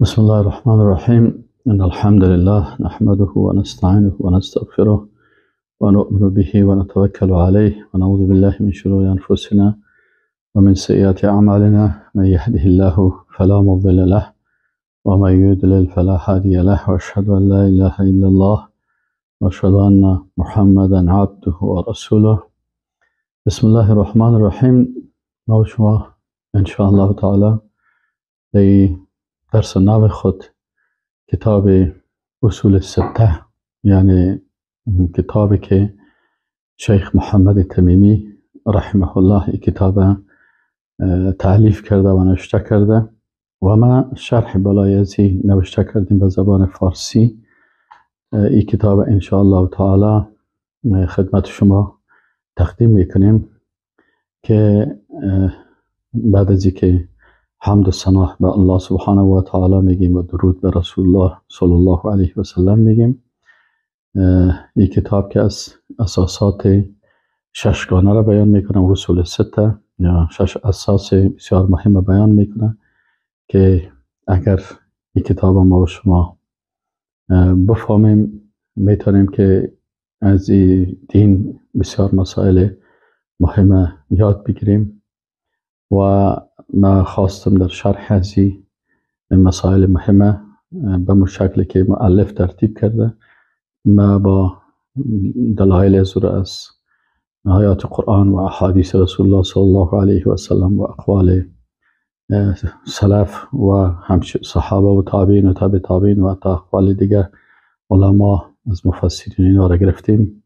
بسم الله الرحمن الرحیم. ان الحمد لله نحمده ونستعینه ونستغفره ونؤمن به ونتوکل علیه ونعوذ بالله من شرور انفسنا ومن سیئات اعمالنا. من یهده الله فلا مضل له ومن یضلل فلا هادی له، واشهد ان لا اله الا الله واشهد ان محمدا عبده ورسوله. بسم الله الرحمن الرحیم. ما و شما ان شاء الله تعالی در درس نو خود کتاب اصول سته، یعنی کتابی که شیخ محمد تمیمی رحمه الله این کتاب تألیف کرده و نوشته کرده و ما شرح بالای ازی نوشته کردیم به زبان فارسی. این کتاب ان شاء الله تعالی خدمت شما تقدیم میکنیم که بعد از اینکه حمد و ثنا به الله سبحانه و تعالی میگیم و درود به رسول الله صلی الله علیه و سلم میگیم، این کتاب که از اساسات ششگانه را بیان میکنه، اصول سته یا شش اساس بسیار مهم بیان میکنه که اگر این کتاب ما و شما بفهمیم میتونیم که از این دین بسیار مسائل مهم یاد بگیریم. و ما خواستم در شرح از این مسائل مهمه به شکلی که مؤلف ترتیب کرده، ما با دلایل از آیات قرآن و احادیث رسول الله صلی الله علیه و سلم و اقوال سلف و صحابه و تابعین و تابع تابعین و حتی اقوال دیگر علما از مفسرین اینا را گرفتیم.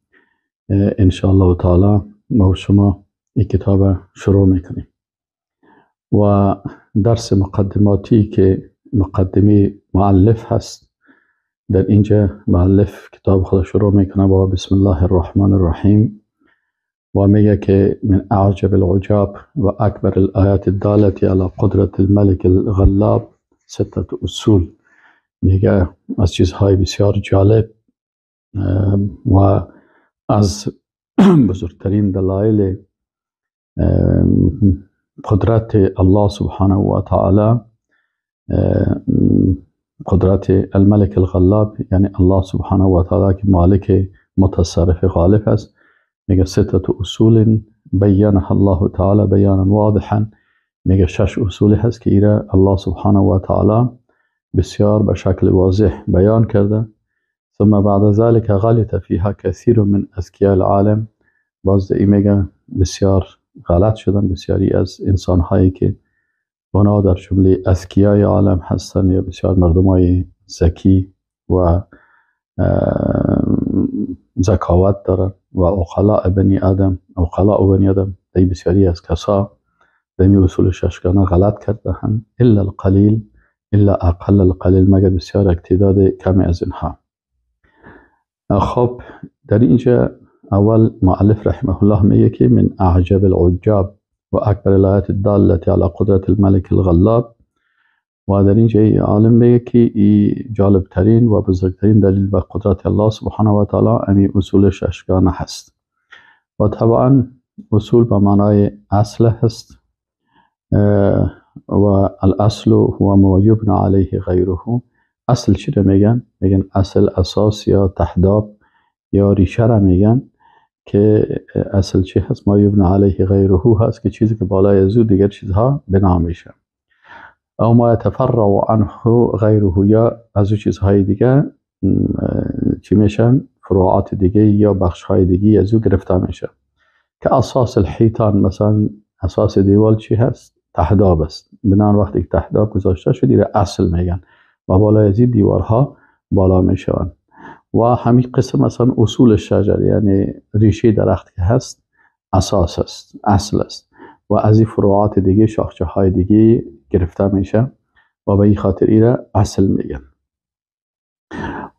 ان شاء الله تعالی ما و شما این کتاب شروع میکنیم و درس مقدماتی که مقدمه مؤلف هست، در اینجا مؤلف کتاب خود شروع میکنه با بسم الله الرحمن الرحیم و میگه که من اعجب العجاب و اکبر الآیات الدالة على قدرت الملک الغلاب ستة اصول. میگه از چیزهای بسیار جالب و از بزرگترین دلایل قدرت الله سبحانه و تعالی، قدرت الملک الغلاب، یعنی الله سبحانه و تعالی که مالک متصرف غالب است. میگه ستة اصول بینها الله تعالی بیانا واضحا. میگه شش اصولی هست که ایره الله سبحانه و تعالی بسیار به شکل واضح بیان کرده. ثم بعد ذلك غلط فيها كثير من اذكياء العالم. باز ای میگه بسیار غلط شدن بسیاری از انسان هایی که اونا در جمله اذکیای عالم هستن یا بسیار مردم های ذکی و ذکاوت دارن و عقلاء بنی آدم، عقلاء بنی آدم، دی بسیاری از کسا به می اصول ششگانه غلط کرده هم، الا القلیل، الا اقل القلیل، مگر بسیار یک تعداد کمی از اینها. خب در اینجا اول مؤلف رحمه الله میگه که من اعجب العجاب و اکبر الآیات الدالة على قدرت الملک الغلاب. و در اینجا عالم میگه که ای جالب ترین و بزرگترین دلیل به قدرت الله سبحانه و تعالی امی اصول ششگانه هست. و طبعا اصول به معنای اصل هست و الاصل هو ما یبنى علیه غیره. اصل چی رو میگن؟ میگن اصل اساس یا تهداب یا ریشه را میگن که اصل چی هست؟ ما یبنى علیه غیره هست که چیزی که بالای از او دیگر چیزها بنا میشه، او ما یتفرع عنه غیره، یا از او چیزهای دیگه چی میشن؟ فروعات دیگه یا بخشهای دیگه از او گرفته میشه. که اساس الحیطان، مثلا اساس دیوال چی هست؟ تهداب است. بنابراین وقتی که تهداب گذاشته شد دیگه اصل میگن و بالای از این دیوارها بالا میشوند. و همین قسم مثلا اصول شجر، یعنی ریشه درخت که هست اساس است، اصل است و از این فروعات دیگه، شاخچه های دیگه گرفته میشه و به این خاطر ایره اصل میگن.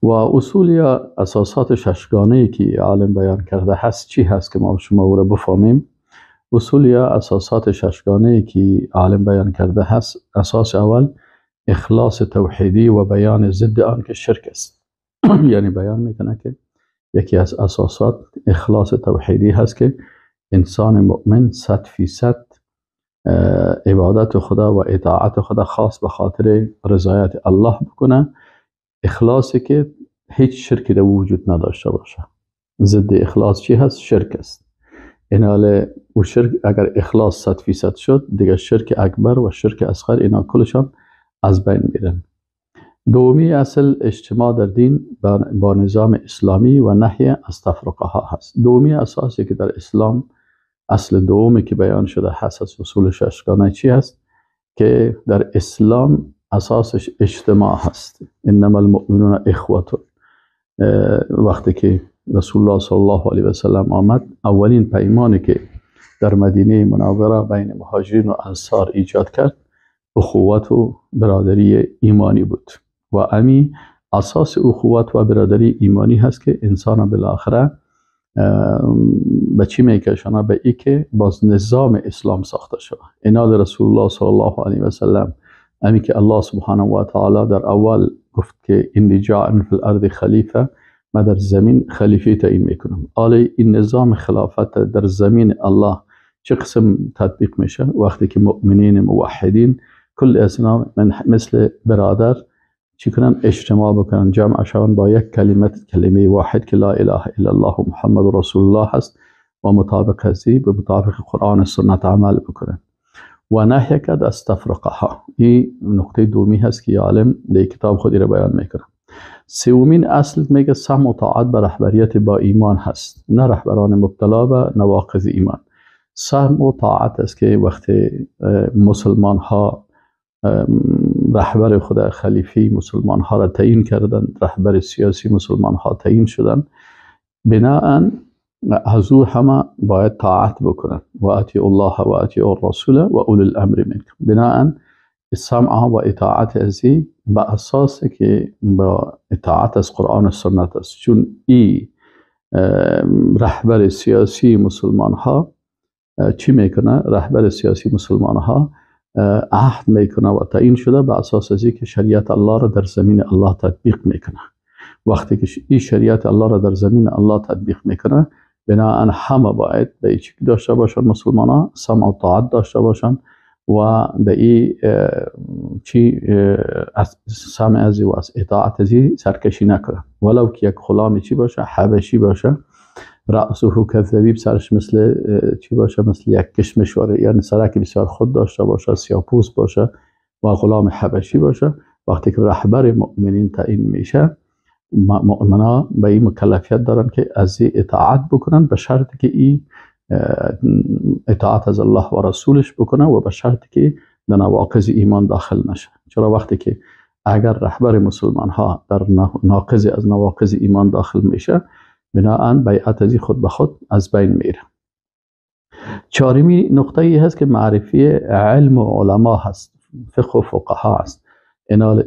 و اصول یا اساسات ششگانه که عالم بیان کرده هست چی هست که ما شما او را بفهمیم؟ اصول یا اساسات ششگانه که عالم بیان کرده هست، اساس اول اخلاص توحیدی و بیان ضد آن که شرک است. یعنی بیان میکنه که یکی از اساسات اخلاص توحیدی هست که انسان مؤمن 100% عبادت خدا و اطاعت خدا خاص به خاطر رضایت الله بکنه، اخلاصی که هیچ شرکی در وجود نداشته باشه. ضد اخلاص چی هست؟ شرک است. این حال و شرک اگر اخلاص 100% شد دیگه شرک اکبر و شرک اصغر اینا کلشان از بین میرن. دومی اصل اجتماع در دین با نظام اسلامی و نهی از تفرقه ها هست. دومی اساسی که در اسلام اصل دومی که بیان شده هست از اصول ششگانه چی هست؟ که در اسلام اساسش اجتماع هست. انما المؤمنون اخوة. وقتی که رسول الله صلی الله علیه و سلم آمد، اولین پیمانی که در مدینه منوره بین مهاجرین و انصار ایجاد کرد اخوت و برادری ایمانی بود و امی اساس اخوت و برادری ایمانی هست که انسان بالاخره به چی میکشانه؟ به ای که باز نظام اسلام ساخته شود. اینال رسول الله صلی الله علیه و سلم امی که الله سبحانه و تعالی در اول گفت که انی جاعل فی الارض خلیفه، ما در زمین خلیفه تعیین میکنم. آلی این نظام خلافت در زمین الله چه قسم تطبیق میشه؟ وقتی که مؤمنین موحدین کل اسلام من مثل برادر چی کنن؟ اجتماع بکنن، جمع شون با یک کلمه واحد که لا اله الا الله محمد رسول الله هست و مطابق هستی به مطابق قرآن و سنت عمل بکنن. و نهی کرد از تفرقه ها. این نقطه دومی هست که عالم در کتاب خودی را بیان میکنه. سومین اصل میگه سم و طاعت به رهبریت با ایمان هست، نه رهبران مبتلا به نواقض ایمان. سم و طاعت است که وقتی مسلمان ها رهبر خود خلیفی مسلمان ها را تعیین کردند، رهبر سیاسی مسلمان ها تعیین شدند، بناءً از او همه باید طاعت بکنند. و اطیعوا الله و اطیعوا الرسول و اولی الامر منکم. بناءً سمع و اطاعت ازی به اساس که با اطاعت از قرآن و سنت است، چون ای رهبر سیاسی مسلمان ها چی میکنه؟ رهبر سیاسی مسلمان ها عهد میکنه و تعیین شده به اساس ازی که شریعت الله را در زمین الله تطبیق میکنه. وقتی که این شریعت الله را در زمین الله تطبیق میکنه، بناءً همه باید به چی داشته باشن؟ مسلمان ها سمع و طاعت داشته باشن و به این چی از سمع ازی و از اطاعت ازی سرکشی نکنن، ولو که یک غلام چی باشه؟ حبشی باشه، رأسه کذبیب، سرش مثل چی باشه؟ مثل یک کشمش واره، یعنی سرک بسیار خود داشته باشه، سیاپوس باشه و غلام حبشی باشه. وقتی که رهبر مؤمنین تعیین میشه، مؤمنا به این مکلفیت دارن که از این اطاعت بکنن، به شرط که این اطاعت از الله و رسولش بکنه و به شرط که در نواقض ایمان داخل نشه. چرا؟ وقتی که اگر رهبر مسلمان ها در ناقض از نواقض ایمان داخل میشه، بناءً بیعت از خود به خود از بین میره. چهارمی نقطه ای هست که معرفی علم و علما هست، فقه و فقها هست.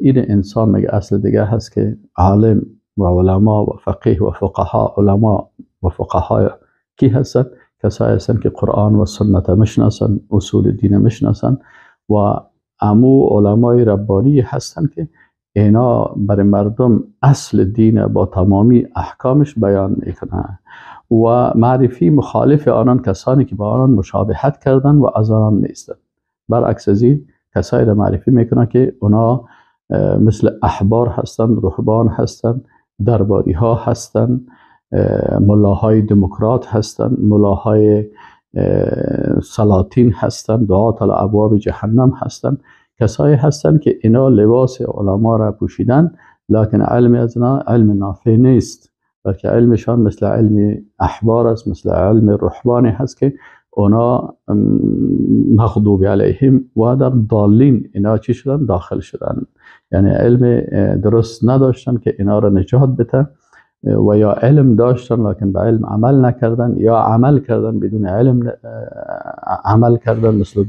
این انسان میگه اصل دیگه هست که عالم و علما و فقیه و فقها، علما و فقها کی هستن؟ کسایی هستن که قرآن و سنت میشناسن، اصول دین میشناسن و امو علمای ربانی هستن که اینا برای مردم اصل دین با تمامی احکامش بیان میکنن و معرفی مخالف آنان کسانی که با آنان مشابهت کردن و از آنان نیستن. برعکس از این کسایی را معرفی میکنن که اونا مثل احبار هستند، رهبان هستند، درباری ها هستند، ملاهای دموکرات هستند، ملاهای سلاطین هستند، دعات علی ابواب جهنم هستند. کسایی هستند که اینا لباس علما را پوشیدن، لکن علم از اینا علم نافع نیست، بلکه علمشان مثل علم احبار است، مثل علم رهبانی هست که اونا مغضوب علیهم و در ضالین اینا چی شدن؟ داخل شدن. یعنی علم درست نداشتن که اینا را نجات بده، و یا علم داشتن لکن به علم عمل نکردن، یا عمل کردن بدون علم عمل کردن مثل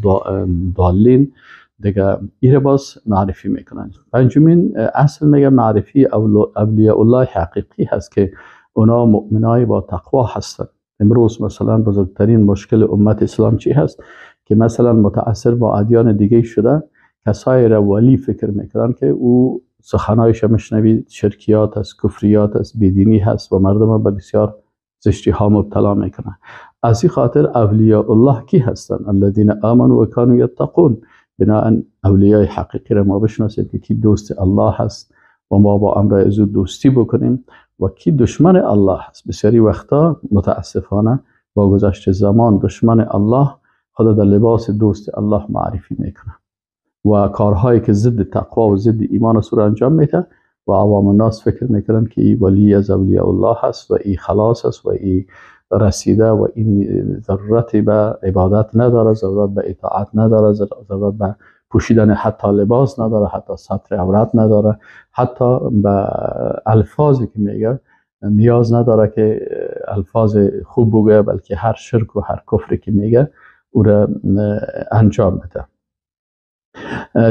ضالین دیگه. ایره باز معرفی میکنن. پنجمین اصل میگه معرفی اولیاء الله حقیقی هست که اونا مؤمنای با تقوا هستن. امروز مثلا بزرگترین مشکل امت اسلام چی هست؟ که مثلا متاثر با ادیان دیگه شده، کسایی را ولی فکر میکنن که او سخنایش مشنوی شرکیات است، کفریات است، بیدینی هست و مردم را به بسیار زشتی ها مبتلا میکنن. از این خاطر اولیاء الله کی هستن؟ الذین آمنوا و کانوا یتقون. بناءً اولیاء حقیقی را ما بشناسیم که کی دوست الله هست و ما با امر از او دوستی بکنیم و کی دشمن الله هست. بسیاری وقتا متاسفانه با گذشت زمان دشمن الله خدا در لباس دوست الله معرفی میکنه و کارهایی که ضد تقوا و ضد ایمان است رو انجام میده و عوام الناس فکر میکنن که ای ولی از اولیاء الله هست و ای خلاص است و ای رسیده و این ضرورت به عبادت نداره، ضرورت به اطاعت نداره، ضرورت به پوشیدن حتی لباس نداره، حتی ستر عورت نداره، حتی به الفاظی که میگه نیاز نداره که الفاظ خوب بگه، بلکه هر شرک و هر کفری که میگه او را انجام بده.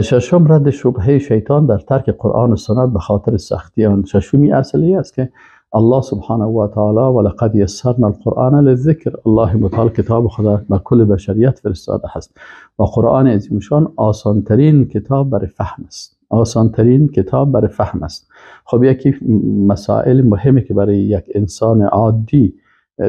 ششم، رد شبهه شیطان در ترک قرآن و سنت به خاطر سختی آن. ششمی اصلی است که الله سبحانه و تعالی ولقد یسرنا القرآن للذکر، الله متعال کتاب خدا به کل بشریت فرستاده است و قرآن عظیم شان آسان ترین کتاب برای فهم است. آسان ترین کتاب برای فهم است. خب یکی مسائل مهمی که برای یک انسان عادی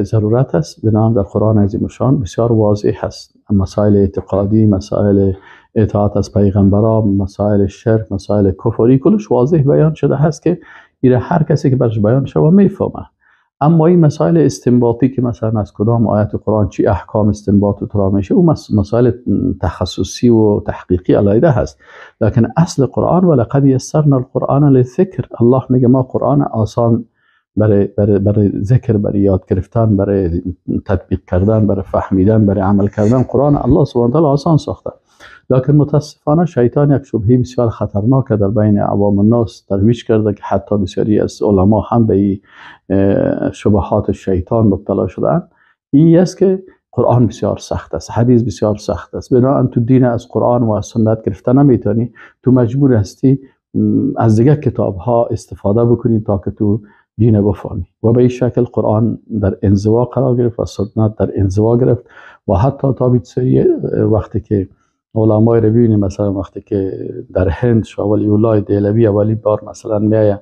ضرورت است بنابراین در قرآن عظیم شان بسیار واضح است. مسائل اعتقادی، مسائل اطاعت از پیغمبران، مسائل شرک، مسائل کفری، کلش واضح بیان شده هست که ایره هر کسی که برش بیان شوه میفهمه. اما این مسائل استنباطی که مثلا از کدام آیت قرآن چی احکام استنباط و ترا میشه، او مسائل تخصصی و تحقیقی علیحده هست. لکن اصل قرآن ولقد یسرنا القرآن للذکر، الله میگه ما قرآن آسان برای ذکر، برای یاد گرفتن، برای تطبیق کردن، برای فهمیدن، برای عمل کردن، قرآن الله سبحانه و تعالی آسان ساخته. لکن متاسفانه شیطان یک شبهه بسیار خطرناک در بین عوام الناس ترویج کرده که حتی بسیاری از علما هم به این شبهات شیطان مبتلا شدند. این است که قرآن بسیار سخت است، حدیث بسیار سخت است، بنابراین تو دین از قرآن و از سنت گرفته نمیتونی، تو مجبور هستی از دیگه کتاب ها استفاده بکنی تا که تو دین بفهمی. و به این شکل قرآن در انزوا قرار گرفت و سنت در انزوا گرفت و حتی تا بسیاری وقتی که علمای رو ببینیم، مثلا وقتی که در هند شاه ولی الله دهلوی اولی بار مثلا میایه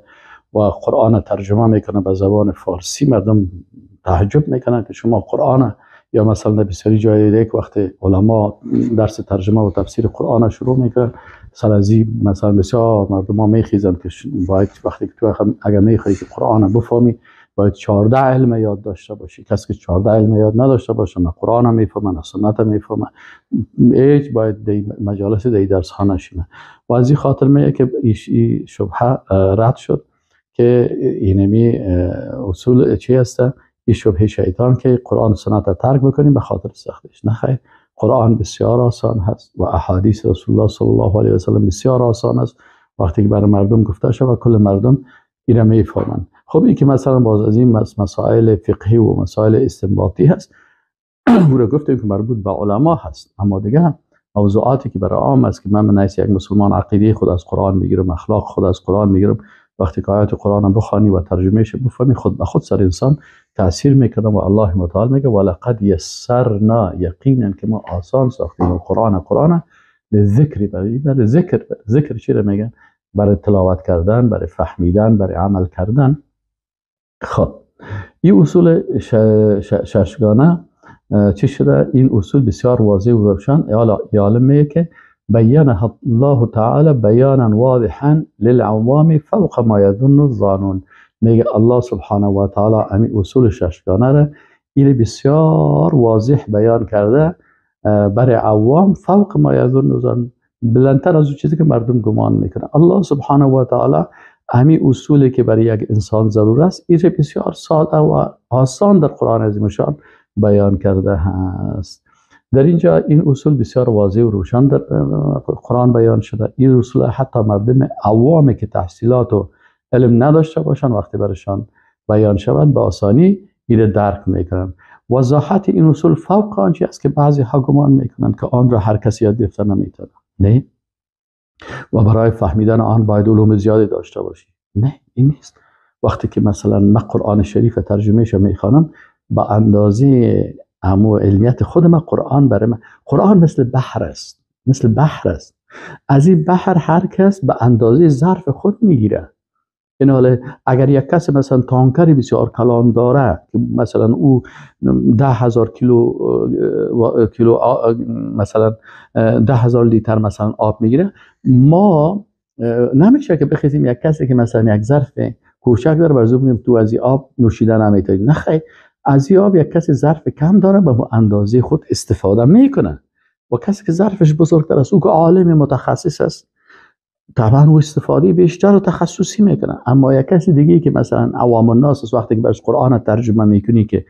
و قرآن ترجمه میکنه به زبان فارسی، مردم تعجب میکنن که شما قرآن، یا مثلا بسیاری جای دیگه که وقتی علما درس ترجمه و تفسیر قرآن شروع میکنن، سر از این مثلا بسیار مردم ها میخیزن که باید وقتی که تو اگر میخوای که قرآن بفهمی باید 14 علم یاد داشته باشی. کسی که 14 علم یاد نداشته باشه نه قرآن میفهمه نه سنت میفهمه، هیچ باید دی مجالس دی درس ها نشینه. و از این خاطر میگه که این شبهه رد شد که اینمی اصول چی هسته، این شبهه شیطان که قرآن و سنت ترک بکنیم به خاطر سختش. نه خیر، قرآن بسیار آسان هست و احادیث رسول الله صلی الله علیه و سلم بسیار آسان است. وقتی که برای مردم گفته شود کل مردم اینا میفهمند. خب این که مثلا باز از این مسائل فقهی و مسائل استنباطی هست، او را گفتیم که مربوط به علما هست. اما دیگه موضوعاتی که برای عام است که من نیست یک مسلمان عقیده خود از قرآن میگیرم، اخلاق خود از قرآن میگیرم، وقتی که آیات قرآن بخوانی و ترجمهش بفهمی خود به خود سر انسان تاثیر میکنه. و الله متعال میگه ولقد یسرنا، یقینا که ما آسان ساختیم القرآن، قرآن لذکر، برای ذکر. ذکر چی رو میگن؟ برای تلاوت کردن، برای فهمیدن، برای عمل کردن. خب این اصول ششگانه چی شده؟ این اصول بسیار واضح و روشن عالم میگه که بینها الله تعالی بیانا واضحا للعوام فوق ما یظن الظانون. میگه الله سبحانه و تعالی همین اصول ششگانه را این بسیار واضح بیان کرده برای عوام، فوق ما یظن الظانون، بلندتر از اون چیزی که مردم گمان میکنه. الله سبحانه و تعالی همین اصولی که برای یک انسان ضرور است این بسیار ساده و آسان در قرآن عظیم الشان بیان کرده هست. در اینجا این اصول بسیار واضح و روشن در قرآن بیان شده. این اصول حتی مردم عوامی که تحصیلات و علم نداشته باشن وقتی برشان بیان شود به آسانی این درک میکنن. وضاحت این اصول فوق آنچه است که بعضی ها گمان میکنن که آن را هر کسی یاد گرفته نمیتونه. نه، و برای فهمیدن آن باید علوم زیادی داشته باشی. نه، این نیست. وقتی که مثلا من قرآن شریف ترجمهش میخوانم به اندازه امو علمیت خود من، قرآن برای من، قرآن مثل بحر است، مثل بحر است. از این بحر هر کس به اندازه ظرف خود میگیره. این حالا اگر یک کس مثلا تانکر بسیار کلان داره که مثلا او 10,000 کیلو مثلا 10,000 لیتر مثلا آب میگیره، ما نمیشه که بخیزیم یک کسی که مثلا یک ظرف کوچک داره برزو بگیم تو از این آب نوشیده نمیتونی. نه خیر، از این آب یک کسی ظرف کم داره به اندازه خود استفاده میکنه و کسی که ظرفش بزرگتر است، او که عالم متخصص است، طبعا او استفاده بیشتر و تخصصی میکنه. اما یک کسی دیگه که مثلا عوام الناس است، وقتی که برش قرآن ترجمه میکنی که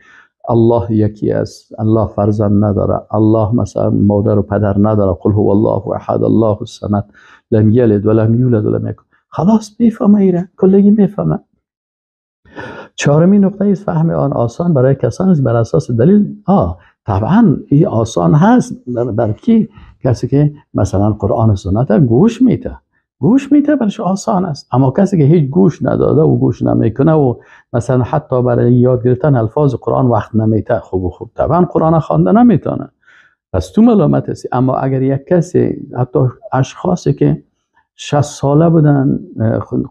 الله یکی است، الله فرزند نداره، الله مثلا مادر و پدر نداره، قل هو الله احد الله الصمد لم یلد ولم یولد ولم یکن، خلاص میفهمه، ایره کلگی میفهمه. چهارمین نقطه است فهم آن آسان برای کسانی است بر اساس دلیل. طبعا این آسان هست بر کی؟ کسی که مثلا قرآن و سنت گوش میده، گوش میده برش آسان است. اما کسی که هیچ گوش نداده و گوش نمیکنه و مثلا حتی برای یاد گرفتن الفاظ قرآن وقت نمیده، خوب طبعا قرآن خوانده نمیتونه، پس تو ملامت هستی. اما اگر یک کسی، حتی اشخاصی که 60 ساله بودن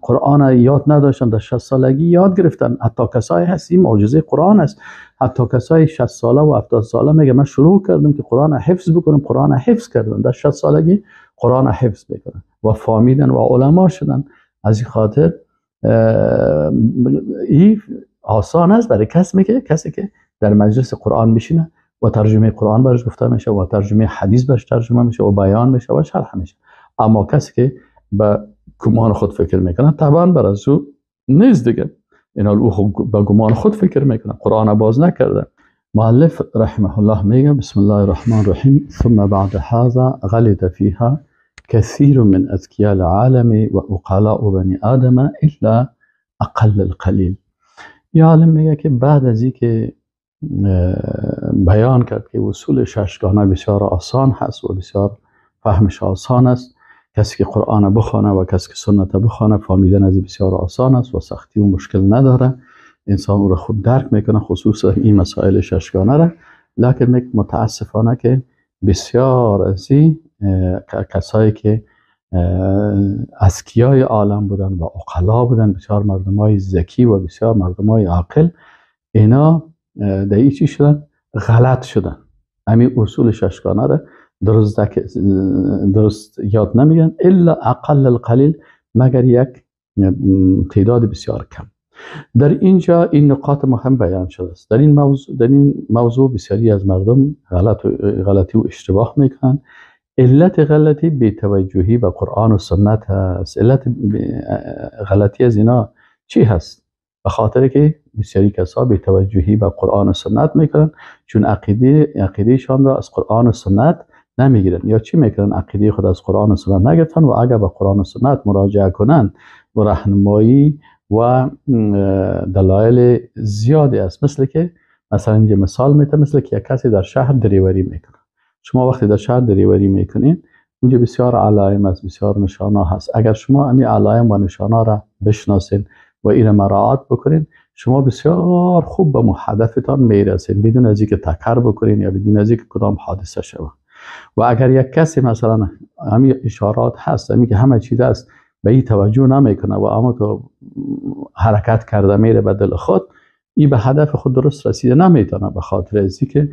قرآن یاد نداشتن، در 60 سالگی یاد گرفتن، حتی کسایی هست، این معجزه قرآن است، حتی کسایی 60 ساله و 70 ساله میگه من شروع کردم که قرآن حفظ بکنم، قرآن حفظ کردم، در 60 سالگی قرآن حفظ بکنن و فهمیدن و علما شدن. از این خاطر این آسان است برای کسی که در مجلس قرآن میشینه و ترجمه قرآن برش گفته میشه و ترجمه حدیث برش ترجمه میشه و بیان میشه و شرح میشه. اما کسی که به گمان خود فکر میکنه، طبعا بر از او نیست دیگه، اینا او به گمان خود فکر میکنه، قرآن باز نکرده. مؤلف رحمه الله میگه بسم الله الرحمن الرحیم ثم بعد هذا غلط فيها كثير من أذكياء العالم وعقلاء بني آدم إلا أقل القليل. یه عالم میگه که بعد از اینکه بیان کرد که اصول ششگانه بسیار آسان هست و بسیار فهمش آسان است، کسی که قرآن بخوانه و کسی که سنت بخوانه فهمیدن از بسیار آسان است و سختی و مشکل نداره، انسان او را خوب درک میکنه، خصوصا این مسائل ششگانه را. لکن متاسفانه که بسیار از این کسایی که اذکیای عالم بودن و عقلا بودن، بسیار مردمای ذکی و بسیار مردمای عاقل، اینا در این چی شدن؟ غلط شدن. همین اصول ششگانه را درست یاد نمیگن، الا اقل القلیل، مگر یک تعداد بسیار کم. در اینجا این نقاط مهم بیان شده است. در این موضوع بسیاری از مردم غلطی و اشتباه میکنن. علت غلطی بی‌توجهی به قرآن و سنت هست. علت غلطی از اینا چی هست؟ به خاطر که بسیاری کسا بی‌توجهی به قرآن و سنت میکنن، چون عقیدهشان را از قرآن و سنت نمیگیرن. یا چی میکنن؟ عقیده خود از قرآن و سنت نگرفتن و اگر به قرآن و سنت مراجعه کنن و راهنمایی و دلایل زیادی است. مثل که مثلا اینجا مثال میته، مثل که یک کسی در شهر دریوری میکنه. شما وقتی در شهر دریوری میکنین، اونجا بسیار علائم است، بسیار نشانه هست. اگر شما همین علائم و نشانه را بشناسین و این مراعات بکنین، شما بسیار خوب به هدفتان میرسین، بدون از اینکه تکر بکنین یا بدون از اینکه کدام حادثه شود. و اگر یک کسی مثلا همین اشارات هست، همین که همه چیز است، به این توجه نمیکنه و اما تو حرکت کرده میره به دل خود، این به هدف خود درست رسیده نمیتونه، به خاطر از اینکه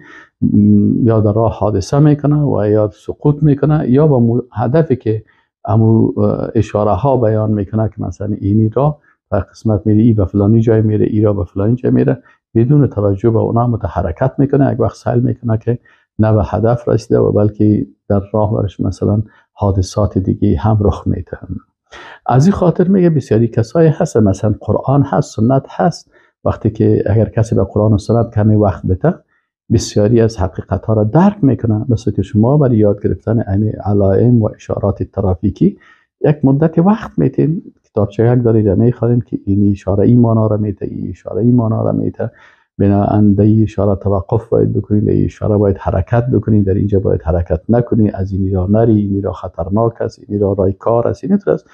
یا در راه حادثه میکنه و یا سقوط میکنه، یا با هدفی که امو اشاره ها بیان میکنه که مثلا اینی را به قسمت میره، ای به فلانی جای میره، ای را به فلانی جای میره، بدون توجه به اونا متحرکت میکنه. یک وقت سعی میکنه که نه به هدف رسیده و بلکه در راه برش مثلا حادثات دیگه هم رخ میده. از این خاطر میگه بسیاری کسایی هست، مثلا قرآن هست، سنت هست، وقتی که اگر کسی به قرآن و سنت کمی وقت بده، بسیاری از حقیقت ها را درک میکنه. مثل که شما برای یاد گرفتن علائم و اشارات ترافیکی یک مدت وقت میتین، کتابچه یک دارید میخوانید که این اشاره این مانا را میته، این اشاره این مانا را میته، بنابراین در این اشاره توقف باید بکنید، در این اشاره باید حرکت بکنید، در اینجا باید حرکت نکنید، از این را نری، این را خطرناک است، این را رای کار است، این است،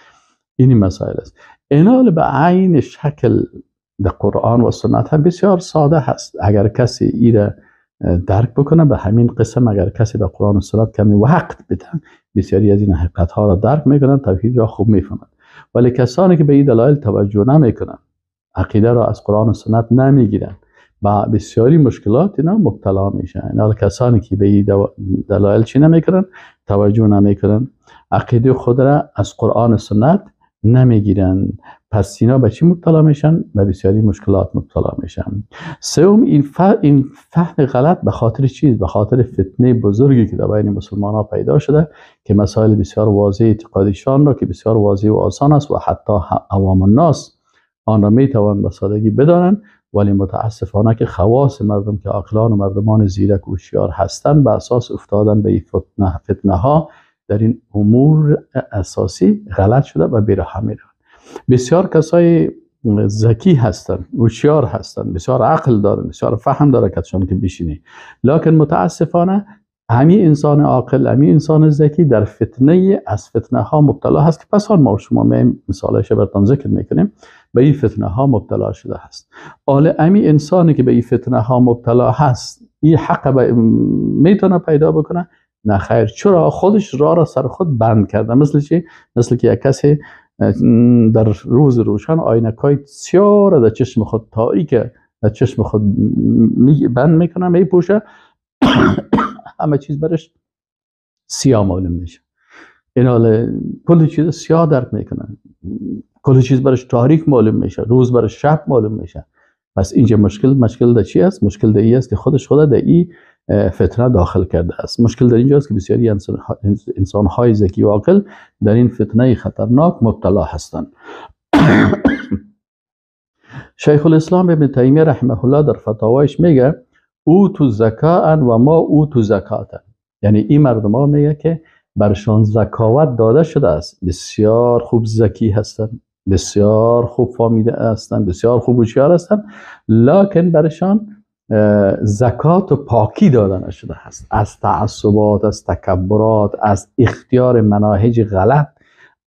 این مسائل است. اینال به عین شکل در قرآن و سنت هم بسیار ساده هست. اگر کسی ایره درک بکنه به همین قسم، اگر کسی به قرآن و سنت کمی وقت بده، بسیاری از این حقیقت ها را درک میکنن، توحید را خوب میفهمند. ولی کسانی که به این دلایل توجه نمیکنن، عقیده را از قرآن و سنت نمیگیرن، با بسیاری مشکلات اینا مبتلا میشن. اینا کسانی که به این دلایل چی نمیکنن، توجه نمیکنن، عقیده خود را از قرآن و سنت نمیگیرن، پس اینا به چی مبتلا میشن؟ به بسیاری مشکلات مبتلا میشن. سوم، این فهم غلط به خاطر چیز؟ به خاطر فتنه بزرگی که در بین مسلمان ها پیدا شده که مسائل بسیار واضح اعتقادیشان را که بسیار واضح و آسان است و حتی عوام الناس آن را میتوان به سادگی بدانند، ولی متاسفانه که خواص مردم که عاقلان و مردمان زیرک و هوشیار هستند به اساس افتادن به این فتنه ها در این امور اساسی غلط شده و بیراه میرن. بسیار کسای ذکی هستند، هوشیار هستند، بسیار عقل دارن، بسیار فهم داره کسشان که بشینی، لکن متاسفانه همین انسان عاقل، همین انسان ذکی در فتنه از فتنه ها مبتلا هست که پس آن ما شما می مثالش براتون ذکر میکنیم، به این فتنه ها مبتلا شده هست. حالا همین انسانی که به این فتنه ها مبتلا هست، این حق میتونه پیدا بکنه؟ نه خیر. چرا؟ خودش راه را سر خود بند کرده. مثل چی؟ مثل که یک کسی در روز روشن آینکای سیاه را در چشم خود تاریک در چشم خود بند میکنه، میپوشه، همه چیز برش سیاه معلوم میشه. این حال کل چیز سیاه درک میکنه، کل چیز برش تاریک معلوم میشه، روز برش شب معلوم میشه. پس اینجا مشکل در چی است؟ مشکل در ای است که خودش خود در ای فتنه داخل کرده است. مشکل در اینجا است که بسیاری انسان‌های ذکی و عاقل در این فتنه خطرناک مبتلا هستند. شیخ الاسلام ابن تیمیه رحمه الله در فتاوایش میگه اوتو زکاء و ما اوتو زکاة، یعنی این مردم ها میگه که برشان زکاوت داده شده است، بسیار خوب ذکی هستند، بسیار خوب فهمیده هستند، بسیار خوب هوشیار هستند، لکن برشان زکات و پاکی داده نشده است از تعصبات، از تکبرات، از اختیار مناهج غلط،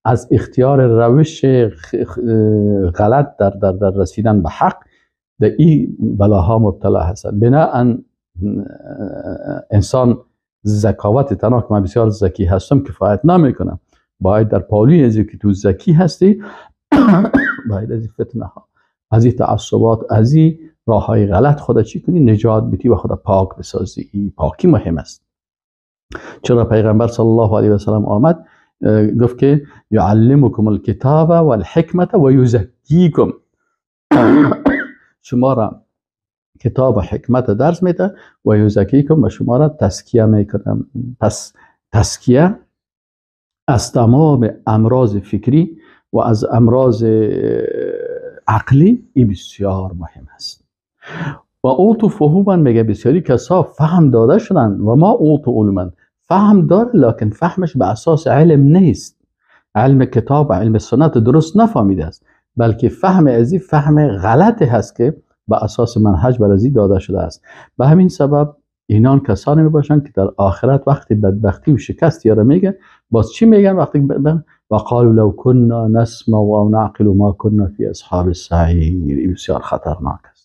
از اختیار روش غلط در در در رسیدن به حق، در این بلاها مبتلا هستند. بناءً انسان ذکاوت تنها که من بسیار ذکی هستم کفایت نمیکنم، باید در پالوی از که تو ذکی هستی باید از این فتنه ها، از این تعصبات، از این راه های غلط خدا چی کنی؟ نجات بدی و خدا پاک بسازی. این پاکی مهم است. چرا پیغمبر صلی الله علیه و سلم آمد گفت که یعلمکم الکتاب والحکمت و یزکیکم، شما را کتاب و حکمت درس میده و یزکیکم و شما را تزکیه میکنم. پس تزکیه از تمام امراض فکری و از امراض عقلی این بسیار مهم است. و اوتو فهوما میگه بسیاری کسا فهم داده شدن و ما اوتو علما، فهم داره لکن فهمش به اساس علم نیست، علم کتاب و علم سنت درست نفهمیده است، بلکه فهم ازی فهم غلطی هست که به اساس منهج بر ازی داده شده است. به همین سبب اینان کسانی میباشند که در آخرت وقتی بدبختی و شکست یاره میگه باز چی میگن؟ وقتی و قالوا لو كنا نسمع و نعقل ما كنا فی اصحاب السعیر. این بسیار خطرناک است.